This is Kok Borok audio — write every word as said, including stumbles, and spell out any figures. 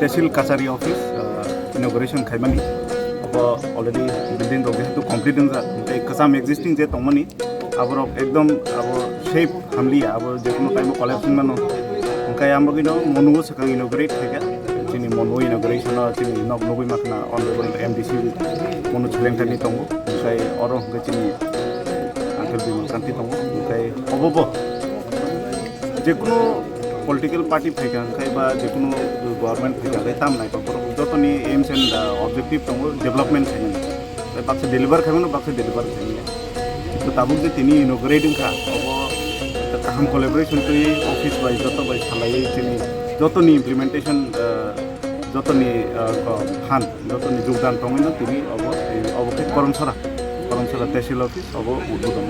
Tehsil Kachari office, uh, inauguration khaimani. Abo already building rok jehetu complete wngjak, tei kwcham existing je tongmani, aborok ekdom abo shape hamliya, abo jekunu time o collapse wngmano. Hwnkhe ang bagwino monuo swkang inaugurate khaikha. Chini monuo inauguration o chini nok nugwi makhna honorable M D C Monu Chilengtani tongo. Hwnkhe oro hwnkhe chini Uncle Bimal Kanti tongo. Hwnkhe obo bo jekunu political party phaikha hwnkhe ba jekunu government phaikha hwnkhe tam nai borok jotoni aims and, uh, objective tongo development khainani. Tei baksa deliver khaimano, baksa deliver khaimani. To tabuk je tini inaugurate wngkha, obo kaham collaboration twi office bai joto bai salaiwi chini jotoni implementation, uh, jotoni, uh, ko phan, jotoni jogdan tongwino tini obo, obo khe Koromsora, Koromsora Tehsil office obo udbodon.